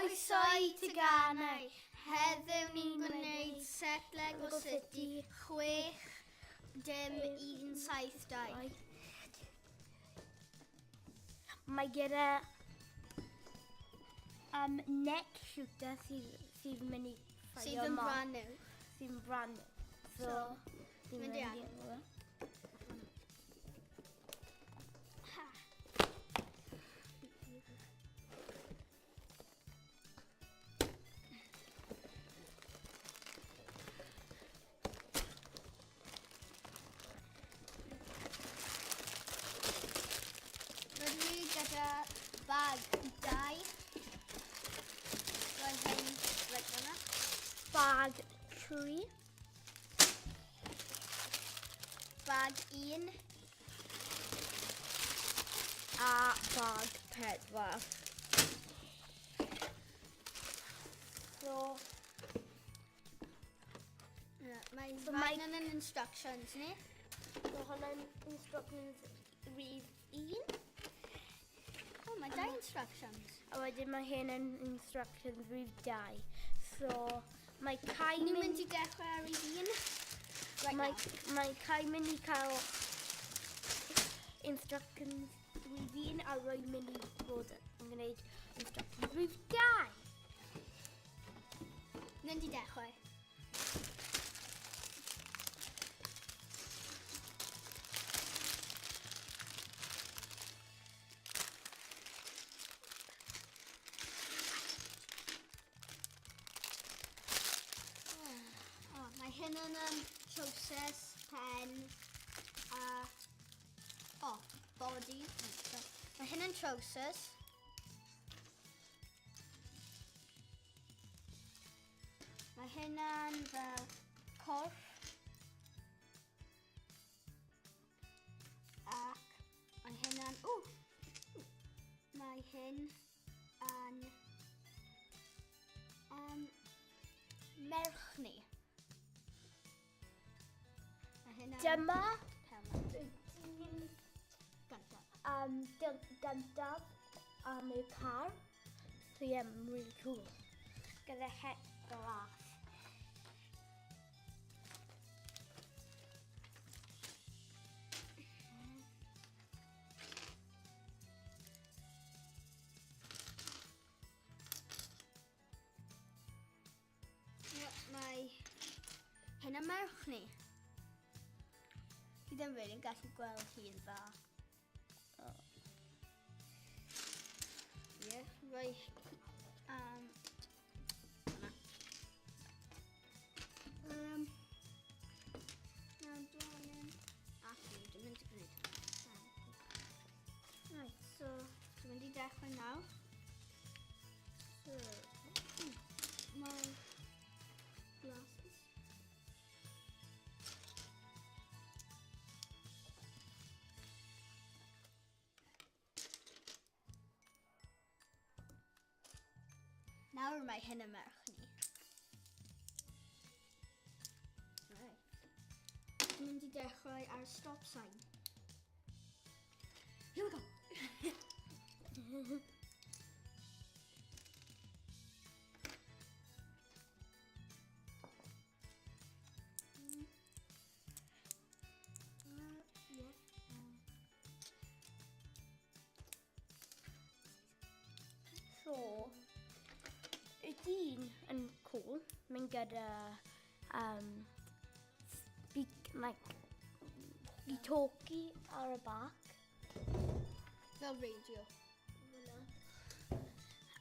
Croeso i Teganau. Heddiw ni'n gwneud set Lego City 6 dim 1 7 2. Mae gyda neck shooter sydd, sydd mynd i ffeio Sydd yn brand new. Sydd yn brand new. So, so mynd i agor. Rydw i gyda bag 2. Roedd hyn reit fyna. Bag 3. Bag 1. A bag 4. So, Mae so mae yn instructions ni. So hwnna'n instructions rhif 1. Oh, mae dau instructions. A wedyn mae hyn yn instructions rhif 2. So mae Kai Ni'n mynd i dechrau ar rhif 1. Right mae, mae Kai mynd i cael instructions rhif 1 a rwy'n mynd i fod yn gwneud instructions rhif 2. Mynd i dechrau. Oh, mae hyn yn trowsus, pen a... Oh, body. Mae hyn yn trowsus. Mae hynna'n fel corff. Ac mae hynna'n... Ww! Mae hyn yn... Merch ni. Mae hynna'n... Dyma helmet. y dyn Gyntaf. Gyntaf am y car. So yeah, really cool. Gyda het glas. Mae hyn yn merch ni. Fi ddim really yn gallu gweld hi'n dda. Oh. Ie, rhoi... Yna. Nawr dwi angen... Actually, dwi'n mynd i gwneud hwnna. Right, so dwi'n mynd i dechrau nawr. So, mae glasses. Nawr mae hyn yn merch ni. Right. Dwi'n mynd i dechrau ar stop sign. Here we go! So, y dyn yn cool, mae'n gyda speak, like, walkie-talkie ar y back. Fel radio.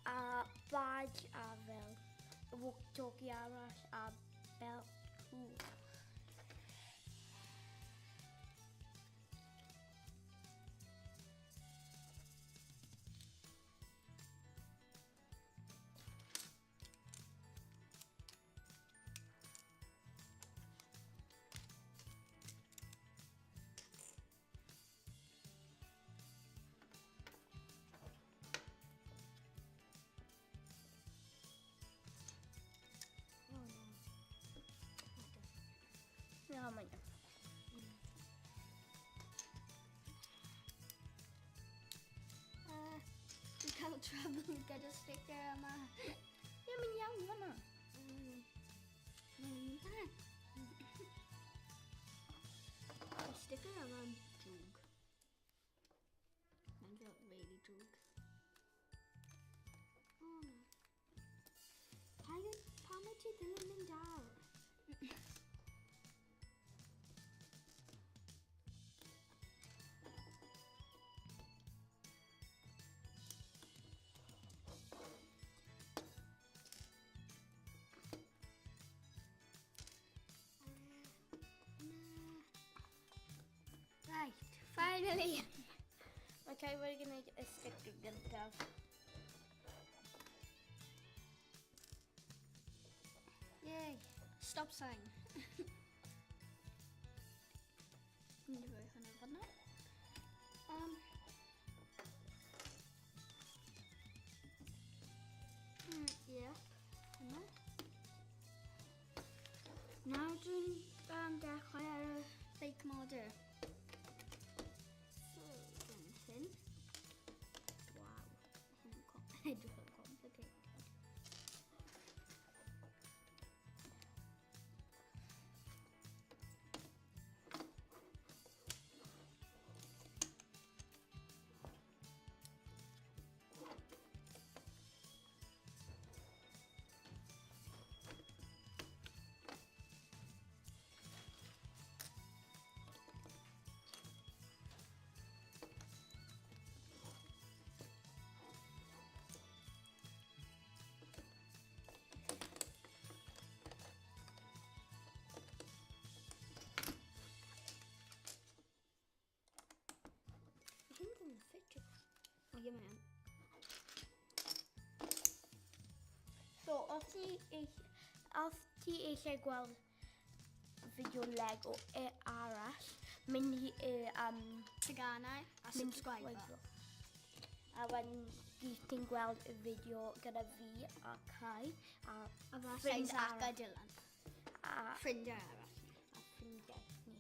A badge a fel walkie-talkie arall a belt. Ooh. Oh no. Na, mae'n Dwi'n cael trouble gyda sticker yma. sticker yma'n drwg. Mae'n fel really drwg. O na. Pam wyt ti ddim yn mynd ar? Right, finally! Mae Kai wedi gwneud y sticker gyntaf. Yay! Stop sign. Mynd i rhoi hwnna fan'na. Yep, hwnna. Nawr dwi'n dechrau ar y beic modur. So, dwi'n hyn. Waw, hyn yn edrych yn complicated. Hyn ddim yn ffitio. O, ie, mae yn. So, os ti eisiau gweld fideo Lego e arall, mynd i Teganau a mynd subscribe. A wedyn bydd ti'n gweld y fideo gyda fi a Kai a A falle ffrind Isaac a arall. Dylan. A Ffrindiau arall. A ffrindiau ni.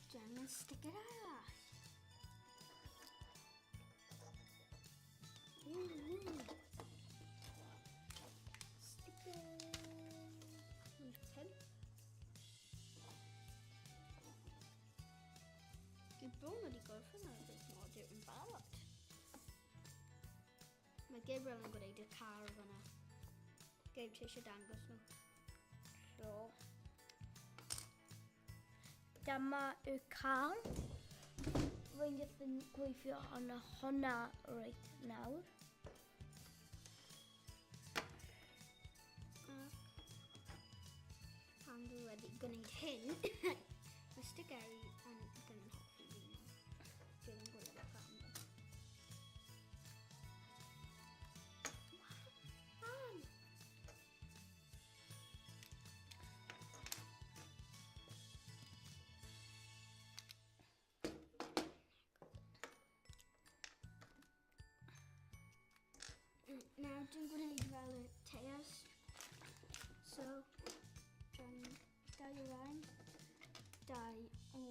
Dwi angen sticker arall. Woo. Sticker. Rhif 5. Dwi bron wedi gorffen ar y beic modur yn barod. Mae Gabriel yn gwneud y car fyna. Gabe, ti eisiau dangos nhw? So, dyma y car. Rwy'n jyst yn gweithio arno hwnna reit nawr. Ac pan dwi wedi gwneud hyn, mae sticeri yn ddim yn hoffi fi nawr. Dwi ddim yn gwybod pam. Pam? Nawr dwi'n gwneud fel y teiars. So, dwi'n dau o rain, dau o...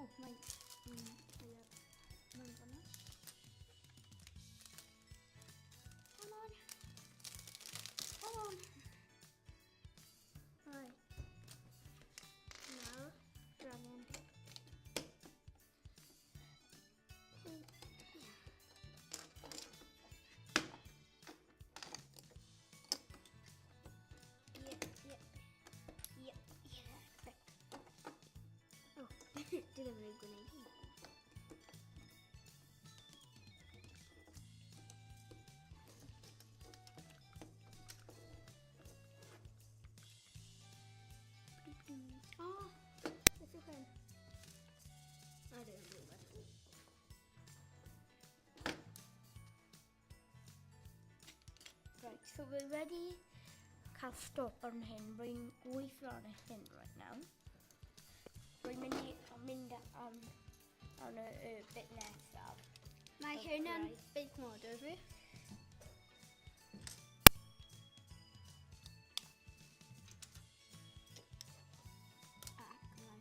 O, mae un teiar mewn fan'na. Come on! Come on! Right. Nawr, dwi angen... Dwi ddim yn gwneud hyn. O, beth yw hyn? A dwi ddim yn gwybod. Right, so we're ready cael stop ar hyn. Rwy'n gweithio ar hyn right now. Rwy'n mynd i mynd am y bit nesaf. Mae So, hyn yn right. beic modur fi. Ac mae...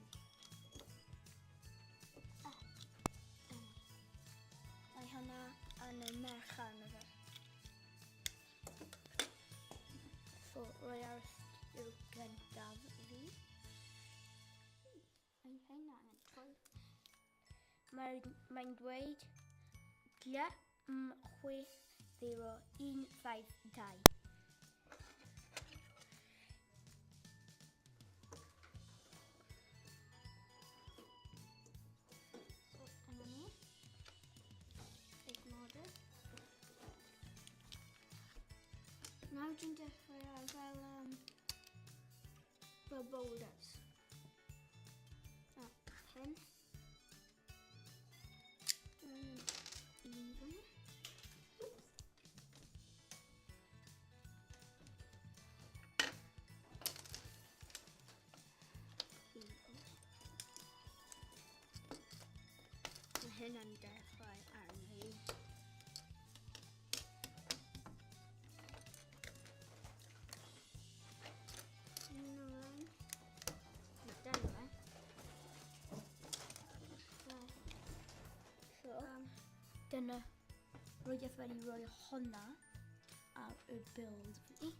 Hyn angen trwy. Mae'n dweud G M 6 0 1 7 2. So, yna ni. Big model. Nawr dwi'n dechrau ar fel fel boulders. A hyn. Dwi'n un fyny. Oops. Un fyny. Mae hyn yn dechrau arni. Un ymlaen. Na, dyna fe. Right. So, dyna rwyf wedi rhoi hwnna ar y build fi.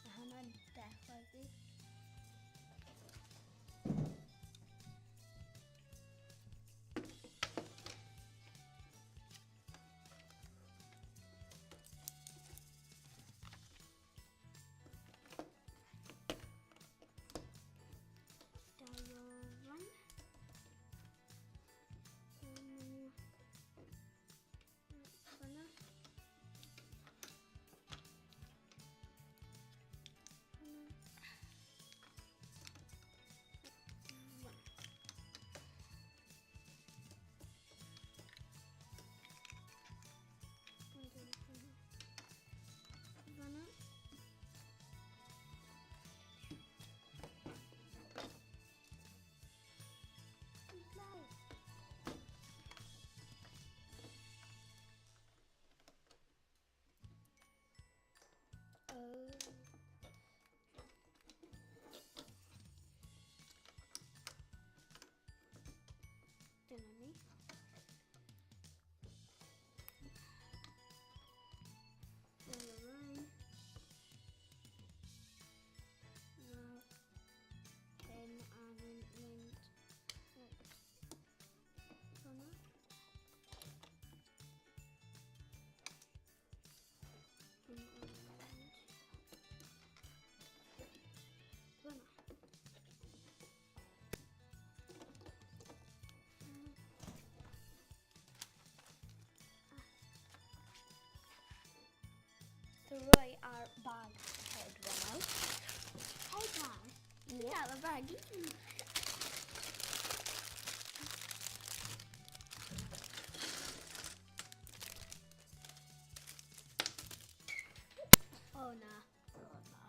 Mae hwnna'n dechrau fi. Dau o ran. Fyna. Fyna. Oh. Dyna ni. Dyna rhain. Nawr, hyn angen mynd reit fyna. Hyn angen mynd fyna. So rhoi ar bag pedwar nawr. Pedwar? Ie. Gael y bag un. O na. O na.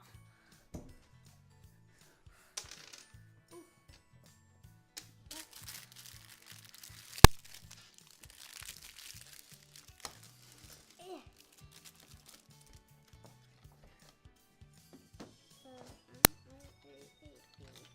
So, A, I, A, A, A.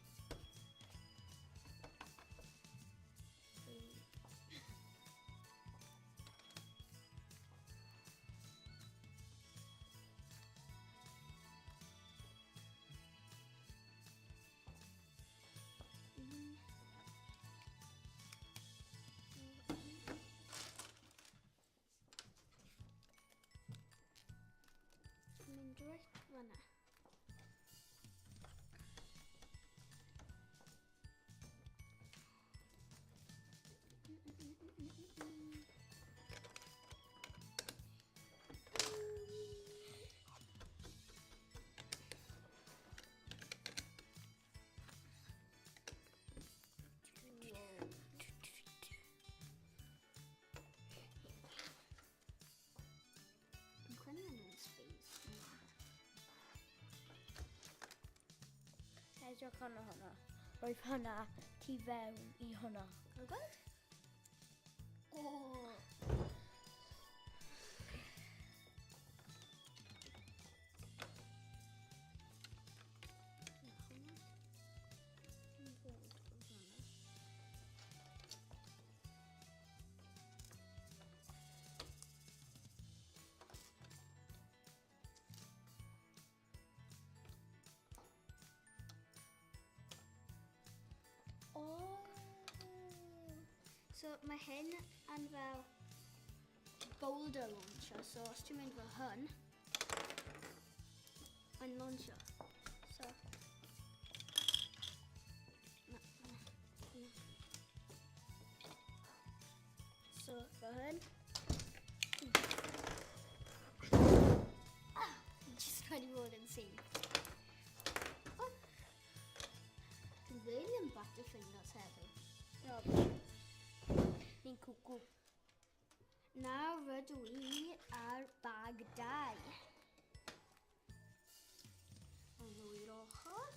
Edrych arno hwnna. Roedd hwnna tu fewn i hwnna. Gael gweld? O! Oh. So mae hyn yn fel boulder launcher. So os ti'n mynd fel hwn, mae'n launcher. So, na, na, na. So fel hyn. Ah, just wedi bod yn syth. Oh. Dwi'n really yn butterfingers heddiw. No. Ni'n cwcw. Nawr rydw i ar bag 2. Y ddwy'r ochr.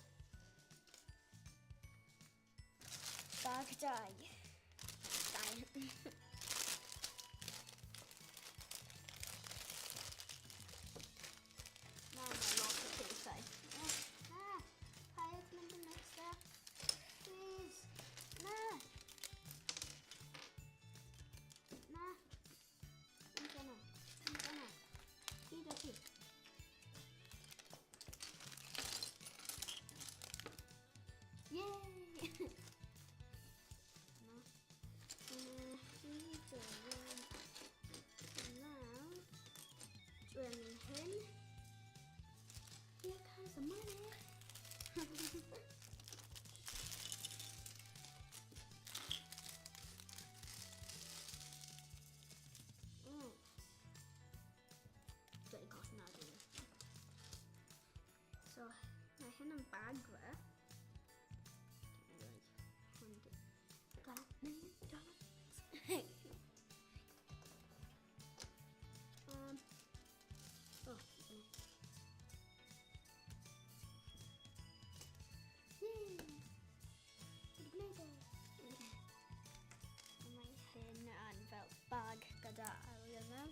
Bag 2. 2. Nawr mae lot o pethau. Oh, na, paid mynd yn nesaf. Please. Na. Na. Yn dyna. Yn dyna. Gyd o ti. Yay! Na. Hyd o hyn. Nawr, dwi'n mynd hyn. Here comes the money. Dwi'n colli na dwi. So, mae hyn yn bag fe. Dwi'n rhoi hwn Got $1 million. Oh, yay! Wedi gwneud e. Mae hyn yn fel bag gyda arian mewn.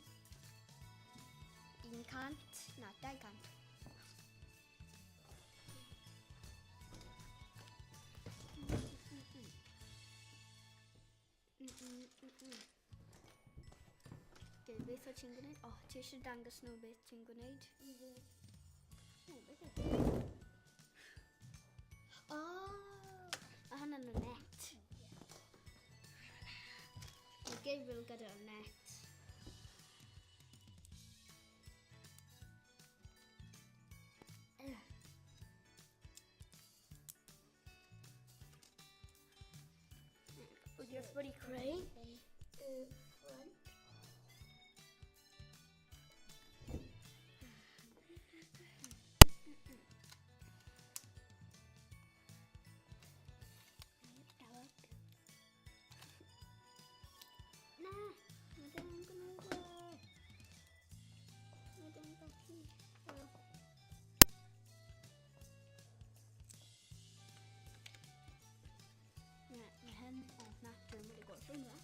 100, na, 200. Okay, beth o ti'n gwneud? O, oh, ti eisiau dangos nhw beth ti'n gwneud? O, beth yw? O, mae hwnna'n y net. Mae Gabriel gyda'r net. Ugh. Wyt ti wedi creu y front. Na, mae ddim yn gwneud e. Mae ddim yn gallu. Wel. Na, mae hyn... O, na, dwi'n mynd i gorffen fe.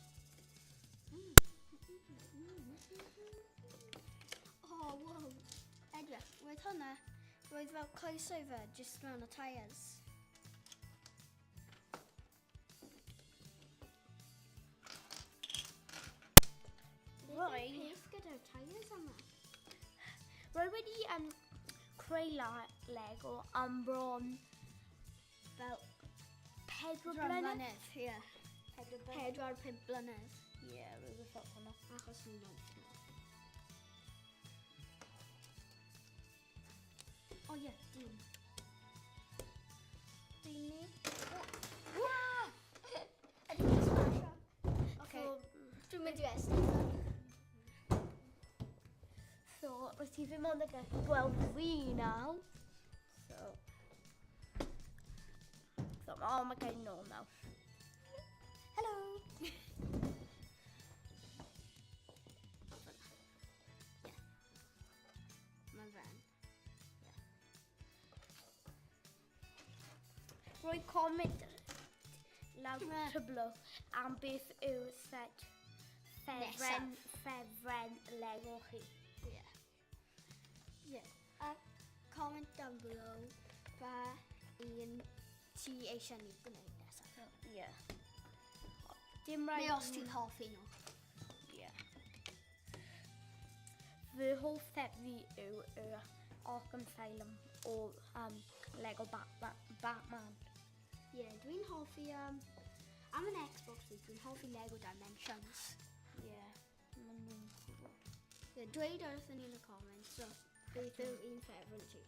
O, wow. Edrych, roedd hwnna, roedd fel coesau fe, just mewn y tyres. Beth yw'r peth gyda'r tyres yma? Rwy wedi creu Lego am bron fel 4 Bron blynedd. blynedd, ie. 4 blynedd. 4, 5 blynedd. Ie, rhywbeth fel hwnna. Achos ni'n wyth nawr. O ie, dyn. Dyn ni. O, na! Ydy fi'n smasho? Oce, dwi'n mynd i estyn fe. So, wyt ti ddim ond yn gallu gweld fi nawr. So, oh, mae gen i nôl nawr. Hello! Ie. Mae fe'n. Rhoi comment lawr tyblo am beth yw set ffefren, ffefren Lego chi. Yeah. Yeah. A comment down below pa un ti eisiau ni gwneud nesaf. Yeah. Dim rhaid... Neu os ti'n hoffi nhw. Yeah. Fy hoff set fi yw y Arkham Asylum o Lego Batman. Yeah, dwi'n hoffi... Am yn Xbox fi, dwi'n hoffi Lego Dimensions. Yeah, maen nhw'n cool. Yeah, dweud wrthyn ni yn y comments, so beth yw un ffefryn ti.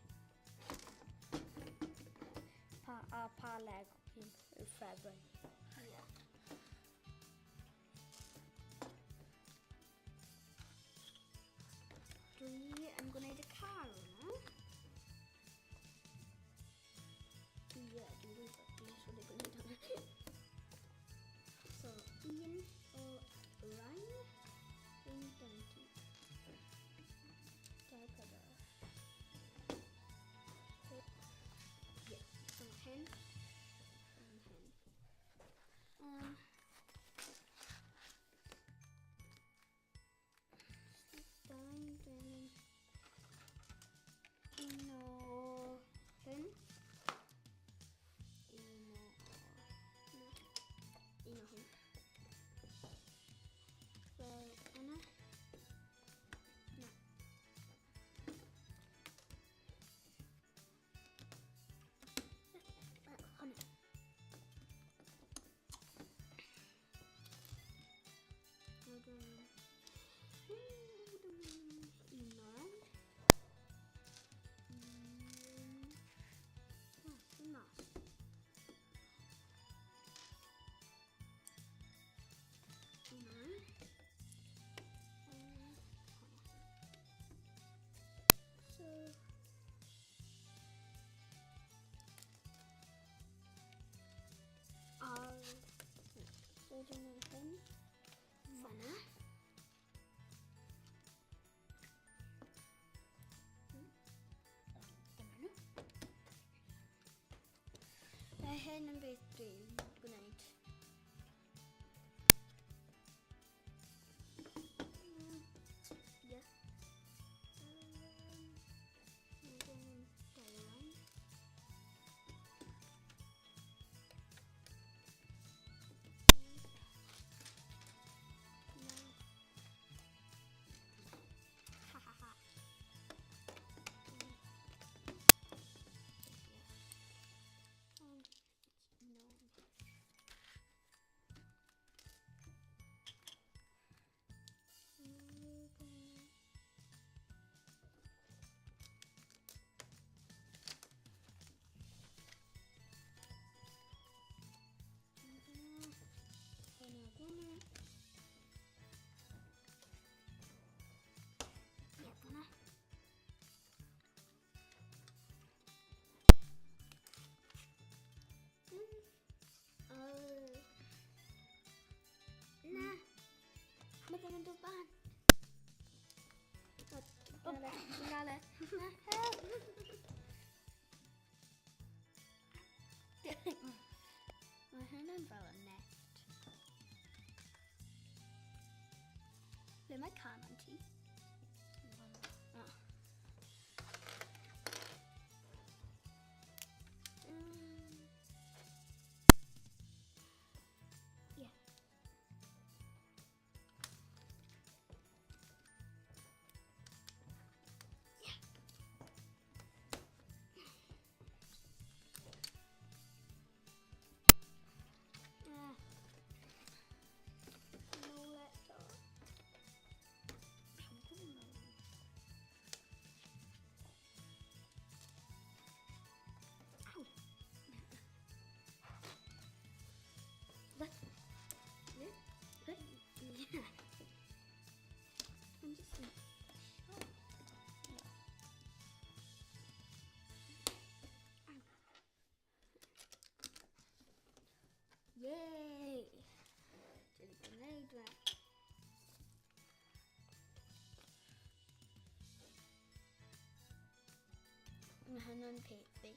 A pa Lego un yw ffefryn. Yeah. Dwi yn gwneud y car yna. Ie, dwi'n gwybod, dwi'n siŵr gwneud hwnna. So, un o rhain. Un, dau, tri. Dau, pedwar. Ie, so hyn. And hyn. Dau, dim. Un o hyn. Un o... Na. Un o hyn. Fel yna. Na. Fel hwnna. Wedyn... Un o'r Un... Na, dim mas. Un o'r hwnna. So... A... So dwi'n mynd hyn. Fanna. Dyma nhw. Mae hyn yn beth dwi'n gwneud. Ie. Mae gen i dau line. No. Ha ha ha. No. Hwnna, hwnna. Ie, hwnna. Oh. Na. Mae ddim yn dod bant. O, dwi'n gael e, dwi'n gael e. Na, help! Mae hynny'n fel y net. Ble mae can ti? Oh. Yeah. Yeah. Ah. Nôl eto. Pam dwi'n meddwl? Aw. What? Yeah. What? Yeah. I'm just in shock. Ow. Yay! Dwi wedi gwneud fe. Mae hynny'n peth fi.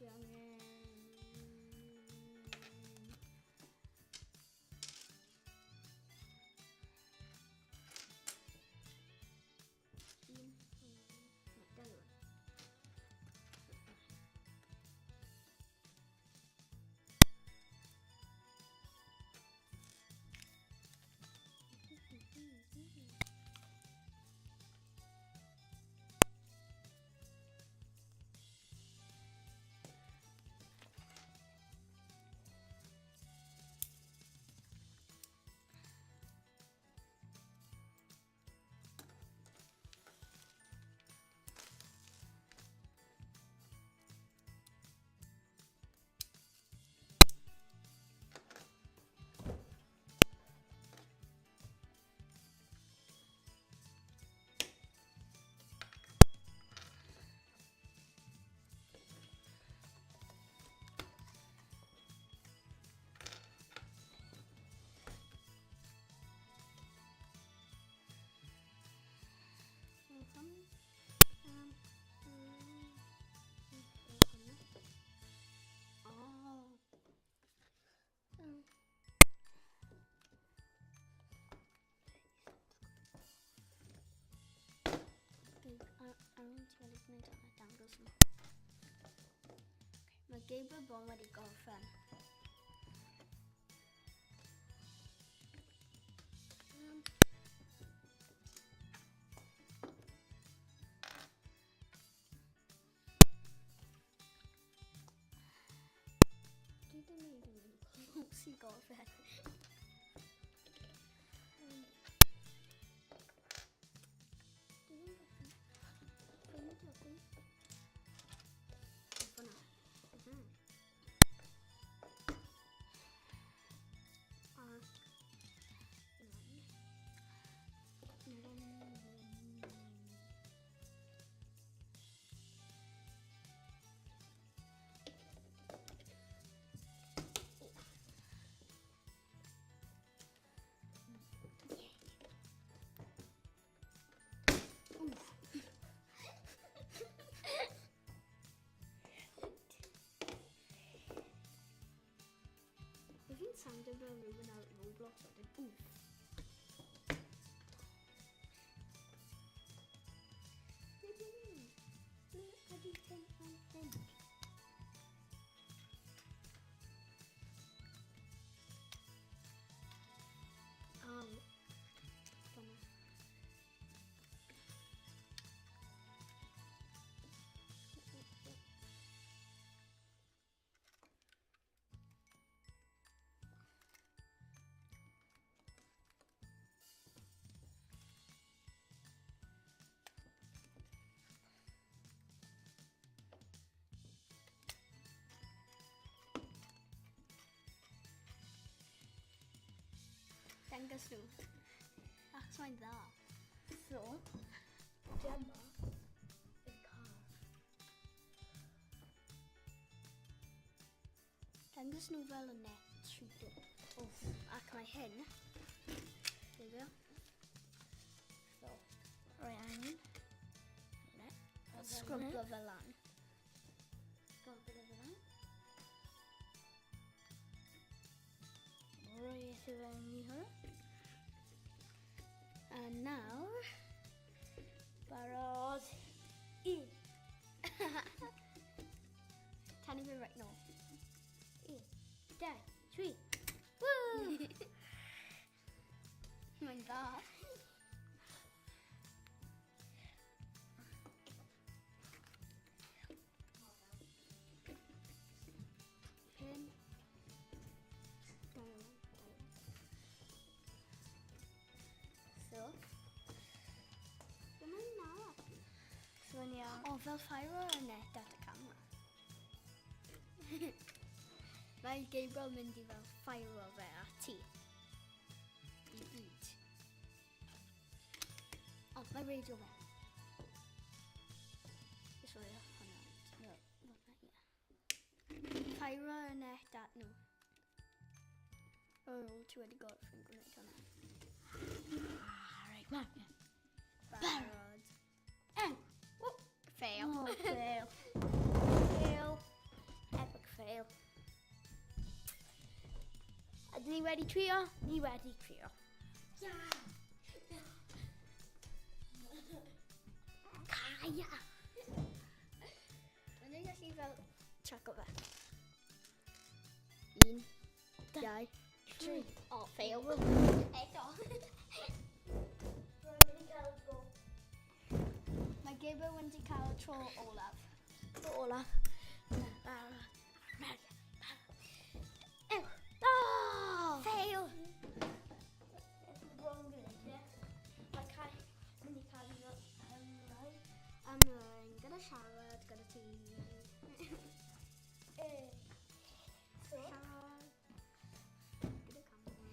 Dwi angen... Un, na, delwedd. Ar ôl ti wedi gwneud hwnna, dangos nhw. Mae Gabriel Bond wedi gorffen. Dwi ddim yn mynd close i gorffen. Dwi ddim yn gallu ffeindio fi. O, fyna. Ac Mae fi'n soundio fel rhywun ar Roblox wedyn. Wff. Ble dwi'n mynd? Ble ydy hyn yn fynd? Aw. Dyna. Dangos nhw. Achos mae'n dda. So, dyma y car. Dangos nhw fel y net shooter. Wff, ac mae hyn. There we go. So, rhoi angen. Net. Sgrwblo fel lan. Sgrwblo fel lan. Rhoi eich i fewn i hwnna. A nawr, Barod. Un. Tan i fi right nôl. 1, 2, 3. Woo! Mae'n dda. Pum. Dau, dau. So. Dyma na. So yn iawn. O, fel fire y net at y camera. Mae Gabriel mynd i fel fire fe at ti. I gyd. O, mae radio fe. Just rhoi hwnna. No, hwnna, ie. Fire y net at nhw. O, ti wedi gorffen gwneud hwnna. Ah, right, ma. Barod. Ew. Fail. Oh, fail. Fail. wedi trio, ni wedi trio. Yeah. Caia! Mae'n ni'n gallu fel chuck o fe. 1, 2, 3. O, fail. Eto. Rwy'n mynd i cael go. Mae Gabriel wedi cael y tro olaf. Tro olaf. Barod. Barod. Ew. Oh! Fail! Wrong gwneud e. Mae cael, mynd i cael ei fel ymlaen. Ymlaen, gyda siarad, gyda ti. So, Siarad. Gyda camera.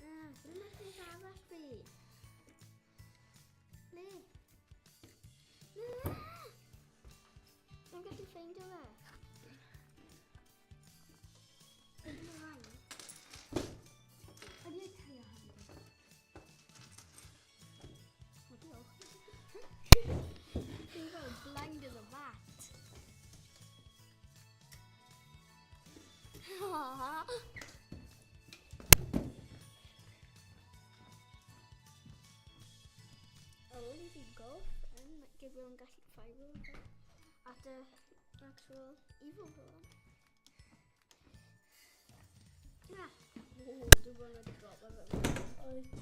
Ah, ble mae'r peth arall fi? Ble? Na! Dwi'n gallu ffeindio fe. Ydy mae rhain? Ydy y trio hefyd? O, diolch. Dwi'n fel blind as a bat. Ar ôl i fi gorffen, mae Gabriel yn gallu fire fe at y actual evil villain. Na. Oh, dwi'n bod wedi drop o fe. Wyt ti?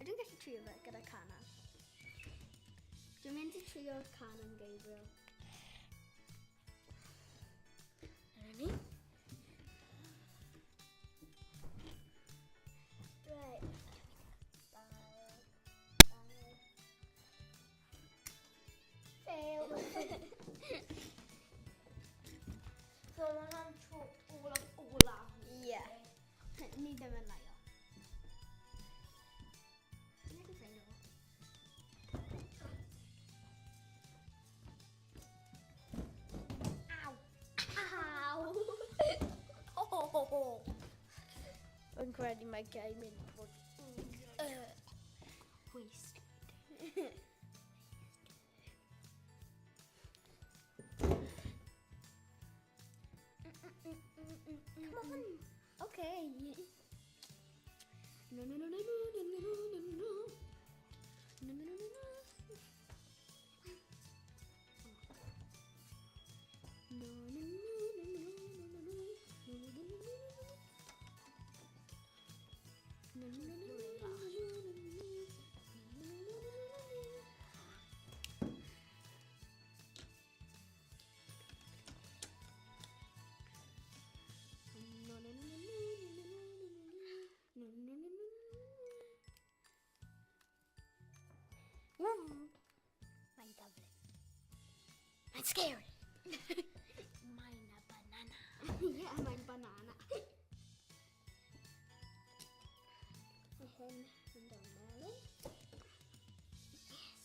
Ydw i'n gallu trio fe gyda cannon? Dwi'n mynd i trio'r cannon, Gabriel. Dyna ni. Right. Barod. Barod. Fail. So, mae hwnna'n tro olaf olaf. Ie. Yeah. Ni ddim yn laio. Dwi'n gallu ffeindio fe. Aw! Aw! Oh! Rwy'n credu mae gai mynd bod... Waste. Come on. Okay. No, no, no, no, no, no, no, no, no, no. No, no, no, no, no. No, no, no, no, no, no, no, no. No, no, no, no, no, no. No, no, no, no, no, no, no, no. No, no, no, no, no, no. No, no, no, no, no, no, no, no, no, no, no, no, no. Mae'n gyflym. Mae'n scary. Mae'n a banana. Yeah, mae'n banana. Mae hyn yn dod melyn. Yes.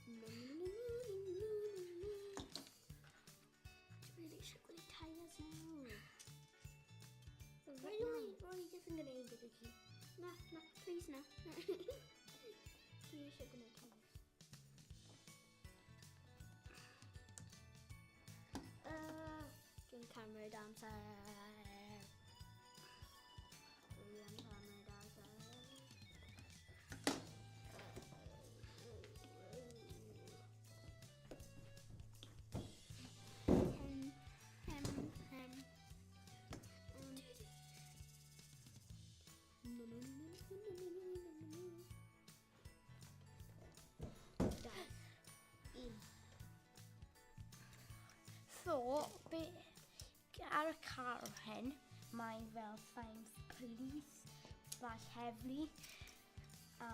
No, no, no, no, no, no, no, no. Dwi really eisiau gwneud tyres nawr. Rwy'n rwy jyst yn gwneud gyda ti. Na, na, please na. Dwi eisiau gwneud tyres. Dwi'n cymryd amser. Dwi'n cymryd amser. Hem, hem, hem. No, no, no, no, no, no, no, no, no. 2, 1. So, be, ar y car hyn, mae fel signs police/heddlu a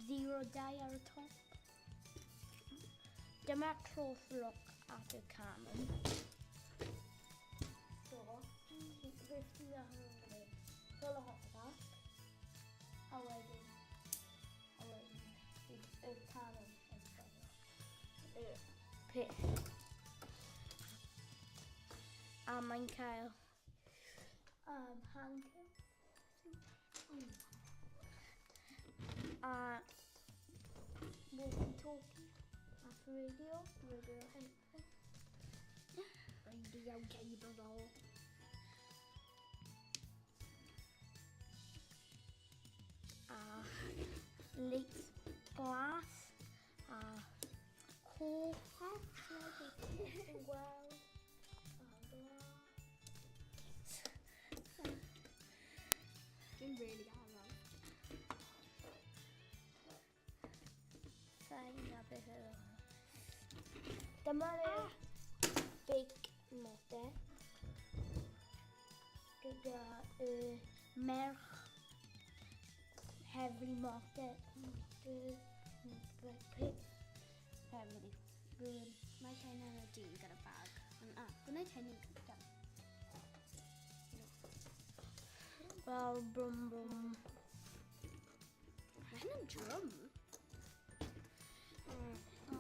02 ar y top. Dyma close look at y cannon. So, beth ti'n angen gwneud? Pull y hot back, a wedyn, y cannon yn ffeinio. Y peth. A mae'n cael handcuffs. A walkie-talkie. Radio. Radio. Radio cable. A light glas a coch. Ti'n gweld. A glas. Dwi'n really araf. Sain na beth yw. Dyma'r big motor. Gyda y merch heavy motor. Heavy. Mae hyn yn y dyn gyda bag. Ond a, gwneud hyn yn gyntaf. Fel brum brum. Mae hyn yn drwm. A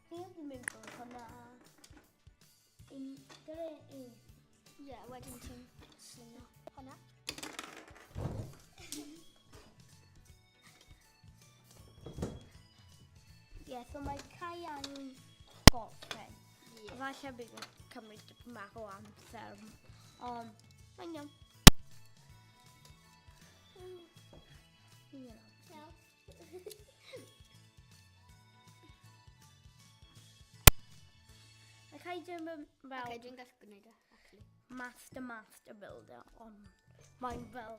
fi wedi mynd bod hwnna. Un, gyda un. Ie, yeah, wedyn ti'n slingo hwnna. Ie, yeah, so mae Kai angen gorffen. Ie. Falle bydd yn cymryd dipyn bach o amser. Ond, mae'n iawn. Mae'n iawn. Iawn. Mae Kai ddim yn fel Oce, dwi'n gallu gwneud e, actually. master builder, ond mae'n fel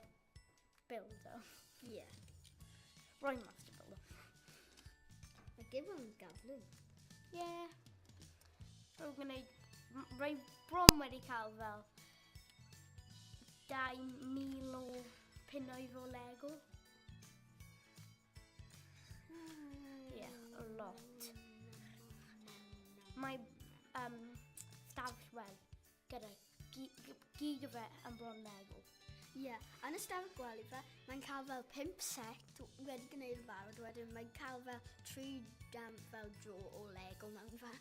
builder. Ie. Yeah. Rwy'n master builder. Mae Gibbon yn gyflym. Ie. Yeah. Rwy'n gwneud... Rwy bron wedi cael fel 2,000 o punnoedd o Lego. Ie, yeah, a lot. Mae stafell wel gyda gyd o fe yn bron Lego. Ie, yeah. Yn y stafell gwely fe, mae'n cael fel 5 set wedi gwneud yn barod, wedyn mae'n cael fel 3 dam fel dro o Lego mewn fe.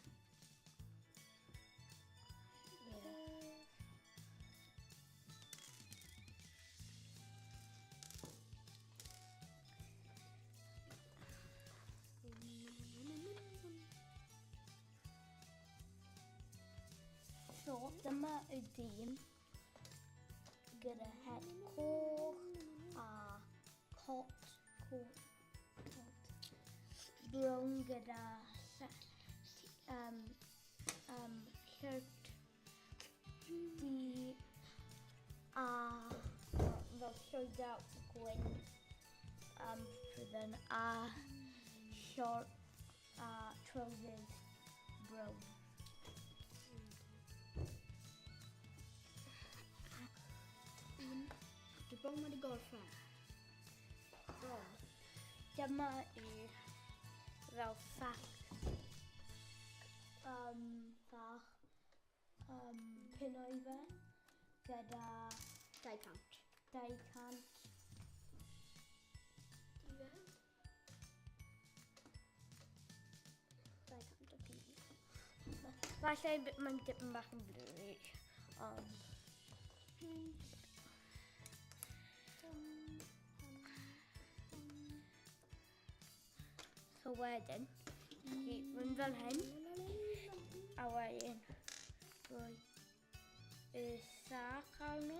Yeah. So, dyma y dyn gyda het coch a cot brown gyda shirt du a fel llwyda gwyn pryddyn a short a trousers brown. Un. Dwi bron wedi gorffen. Bron. Dyma yw fel sac bach punnoedd fe gyda 200. 200. 200 o punnoedd. Falle mae'n dipyn bach yn blurry, ond So wedyn, ti mynd fel hyn, a wedyn rhoi y sac arno.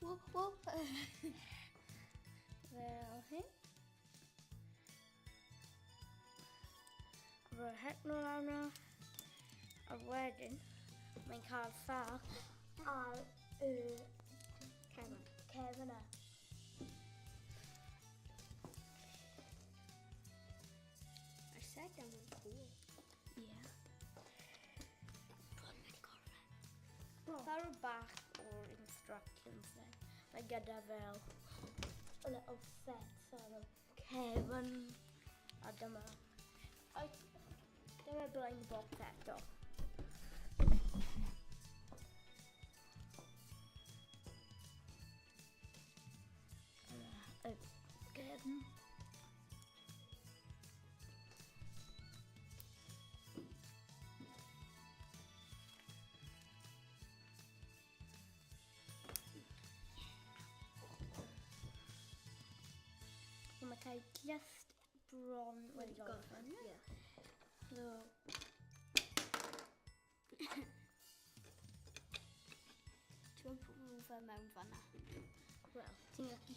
Wo, wo. Fel hyn. Rhoi het nôl arno. A wedyn, mae'n cael sac ar y Cefn. cefn e. Mae'r set am yn cool. Ie. Bron wedi gorffen. Fel bach o'r instructions then. Mae gyda fel a little set ar y cefn. A dyma. Dyma blaen y box eto. Y cefn. Kai just bron wedi gorffen. Ie. So, Ti'n bwrw fe mewn fanna. Wel, ti'n gallu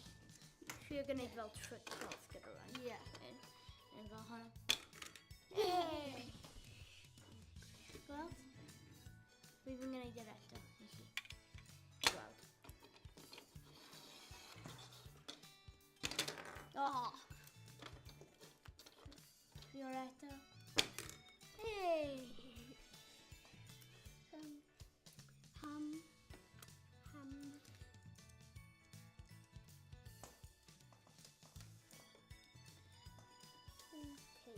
trio gwneud fel trick shots gyda rhain. Ie. Un fel hwnna. Yay! Gweld? Fi fi'n gwneud yr eto i chi. Gweld. Oh! Trio eto. Hey! Ham. Ham. Okay.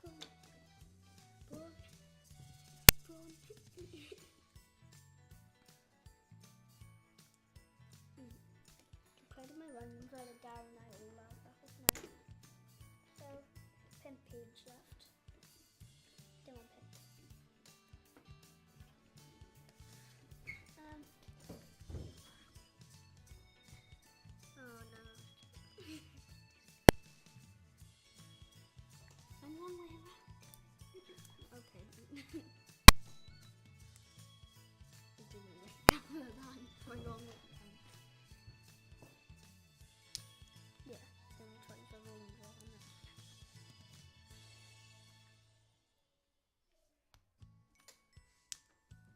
Bron. Bron. Bron. Dwi'n credu mae rhan fel y darnau olaf achos mae fel 5 page left. Dim ond 5. Oh no. I'm one way around. Okay. Dwi'n mynd i Mae'n wrong way round. Yeah, then we'll try the wrong one.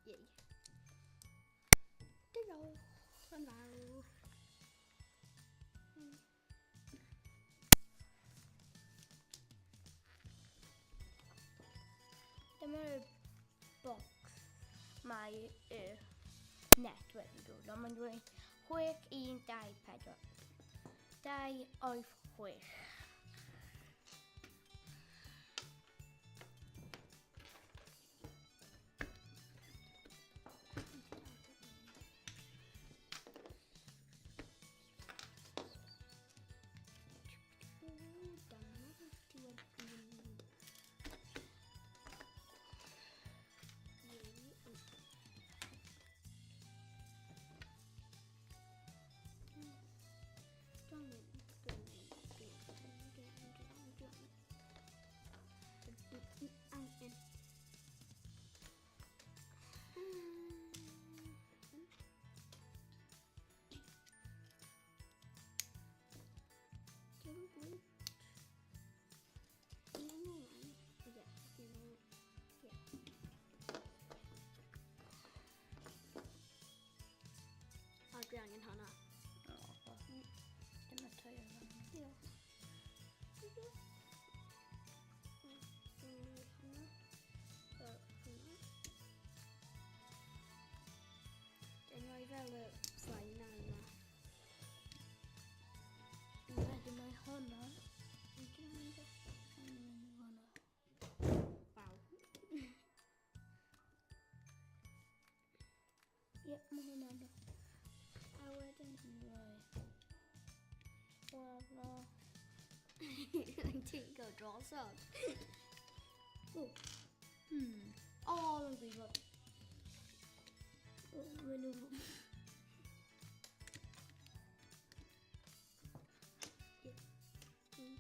Yay. Diolch yn fawr. Dyma'r box mae y net wedi dod. Ond mae'n dweud 6, 1, 2, 4, 2, 8, 6. Ww, dyma diwedd mynd. Yay. Dwi'n mynd, dwi'n mynd, dwi'n mynd, dwi'n mynd, dwi'n mynd, dwi'n mynd. Angen. Dwi'n gwybod. Un o'r Ie, un o'r... Ie. O, dwi angen hwnna. Dyma ty o fan. Diolch. Dwi'n mynd hwnna. Fel hwnna. Dwi'n rhoi fel y flaen yma. Wedyn mae hwnna. Dwi'n mynd Yn mynd i hwnna. Waw. Ie, mae hwnna'n A wedyn... Rhoi. Wel, Ti'n go drosodd. O. O, mae'n gwybod. O, maen nhw... Ie.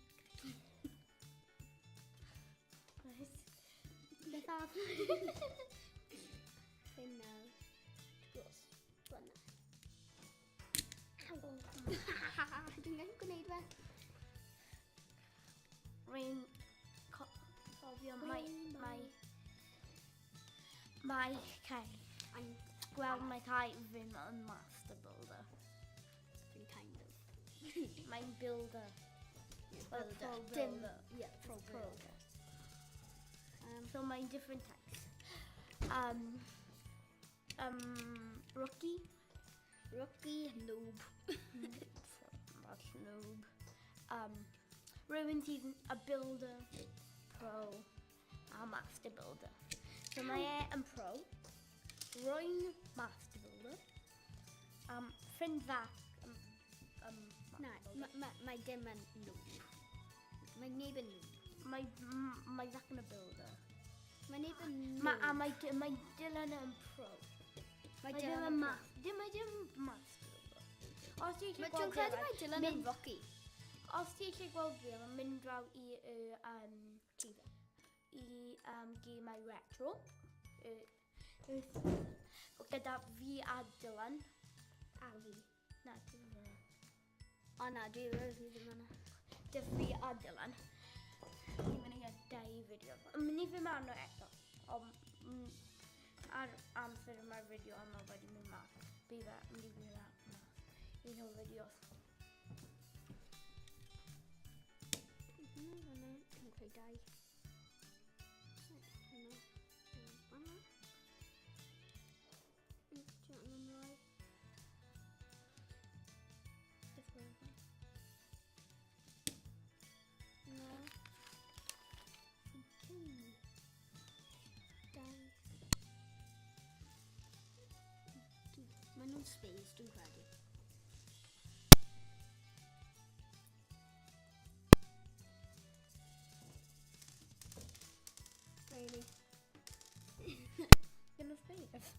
Right. Beth arall? Hyn nawr. Dros. Fyna. O, Dwi'n gallu gwneud fe. Rwy'n cofio mae Kai. I'm Gweld mae Kai ddim yn master builder. Dwi'n kind of. Mae'n builder. Yeah, Well, builder. pro Dim- builder. Yeah, pro Pro. builder. So mae'n different types. Rookie. Rookie, noob. That's noob. Rhywun sydd yn a builder, pro, a master builder. So mae e yn pro. Rwy'n master builder. Ffrind Zach master Na, builder. mae dim yn noob. Mae neb yn noob. Mae Zach yn a builder. Mae neb yn Ma, a mae, mae Dylan yn pro. Mae Mae Dylan ddim yn yn ma... Dim, mae ddim yn master. Os ti eisiau Mae dwi'n gweld credu mae Dylan yn mynd- Rocky. Os ti eisiau gweld fi, mae'n mynd draw i y TV. i gemau retro. Y, y, gyda fi a Dylan. A fi. Na, dim yna. O na, dwi ddim yna. Dy fi a Dylan. Ni'n mynd i gael dau fideo. Mynd i fynd arno eto. Ond ar amser mae'r fideo yma wedi mynd mas. Bydd e mynd i fynd mas. Un o'r fideos. Hwnna fyna, dwi'n creu dau. Hwnna, hwnna. Ti angen rhoi. Beth rhoi fe? Na. Un, dau. Maen nhw'n space, dwi'n credu. Really? Ddim yn space.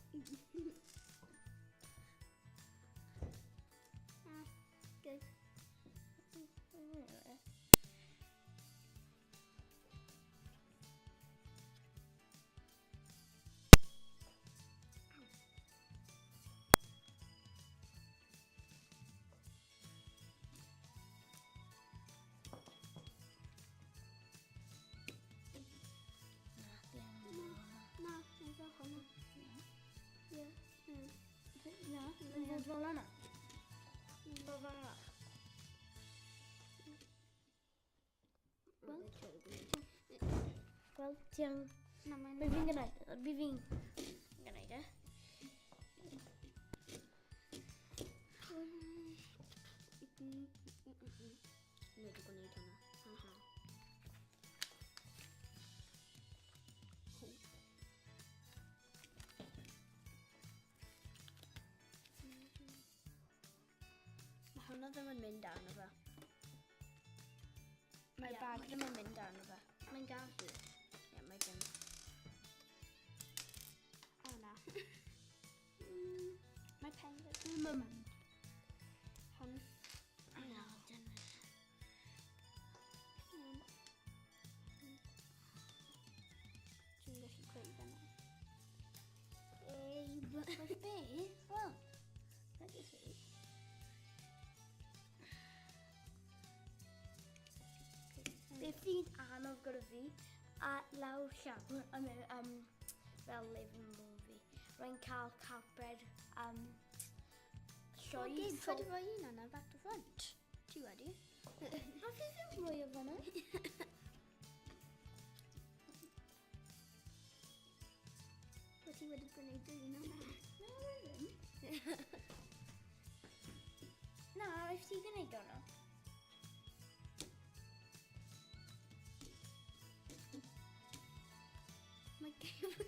Ah, good. Na, ddim. Na, mae'n fel hwnna. Ie. Na, mae'n fod fel yna. Fel fel yna. Wel, Wel, ti ang... Na, mae'n... Fi fi'n gwneud... Fi fi'n gwneud e. Ni wedi gwneud hwnna. Ha ha. Ho. Mae hwnna ddim yn mynd arno fe. Mae'r Ie, bag mae- ddim yn mynd arno fe. Mae'n gallu. Ie, mae ddim. O na. Mae pen fi. Ddim yn mynd. Hwn. Na, dyna. Iawn. Dwi'n gallu creu fe nawr. Ei, but be? Wel, let me see. Beth sy'n anodd gyda fi, a lawr llawr yn y, fel living room fi, rwy'n cael carped O, llwyd. Gabe, ti wedi rhoi un yna back to front. Ti wedi? Ma fi ddim rhoi o fan'na. Wyt ti wedi gwneud yr un yna? Na, rwy ddim. Na, rhaid ti gwneud hwnna. Mae Gabe...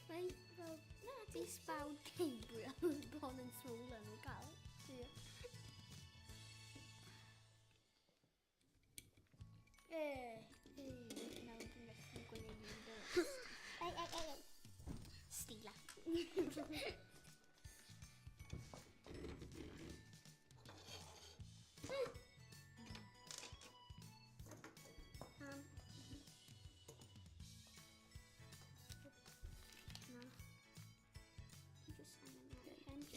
Mae fel... Na, Bys bawd Gabriel yn bron yn swollen o gael. Ie. E. Nawr dwi'n gallu gwneud un beth. Ei, ei, ei, ei. Stila. Na. Dwi jyst angen rhoi hyn.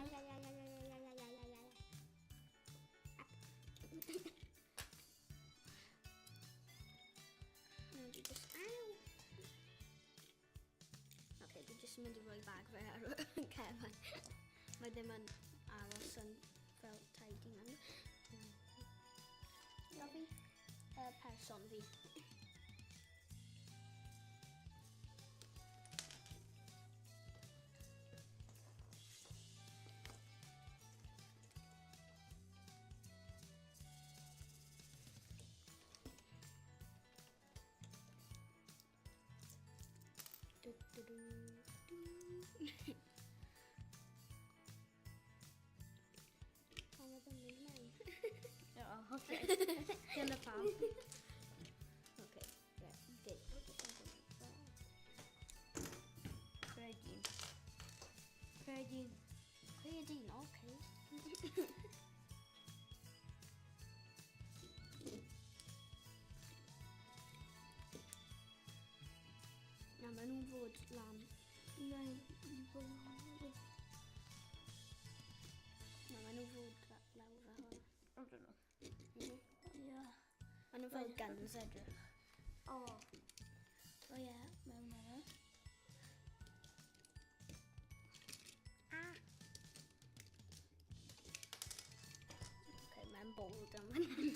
Ai, ai, ai, ai, ai, ai, ai, ai, ai, ai, ai, ai. No, dwi jyst... Aw! Ok, dwi jyst yn mynd i roi bag fe ar y cefn. Mae ddim yn aros yn fel tidy mewn. Ia fi? Person fi. Du, du, du, du. Pam oedd yn mynd mewn? O, oce. Dyna pam. Ok, right, good. Caeredin. Caeredin, okay. Na, maen nhw'n fod lan. Na, i fod lan. Na, maen nhw'n fod lawr fel hwnna. I don't know. Yeah. Maen nhw fel guns edrych. O. O ie, mewn yna. Ah! Okay, mae'n bold am hynny.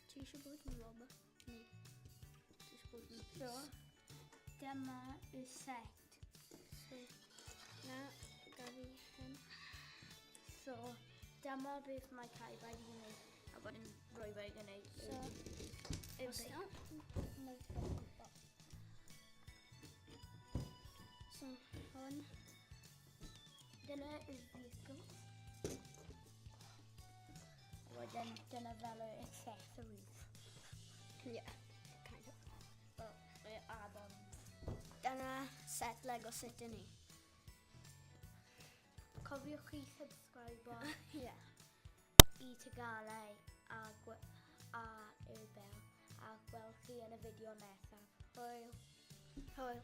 Ti eisiau bod yn robber? Neu ti eisiau bod yn So, police? Dyma y set. So, na, gaf fi hyn. So, dyma beth mae Kai wedi gwneud. A wedyn rwy wedi gwneud. So, y os beth. na, wneud fel gwybod. So, hwn. Dyna y vehicles. Wedyn dyna fel y accessories. Yeah, kind of. Fel y add-ons. Dyna set Lego City ni. Cofiwch chi subscribe Yeah. i tugalau a y bell a gweld chi yn y fideo nesaf. Hwyl. Hwyl.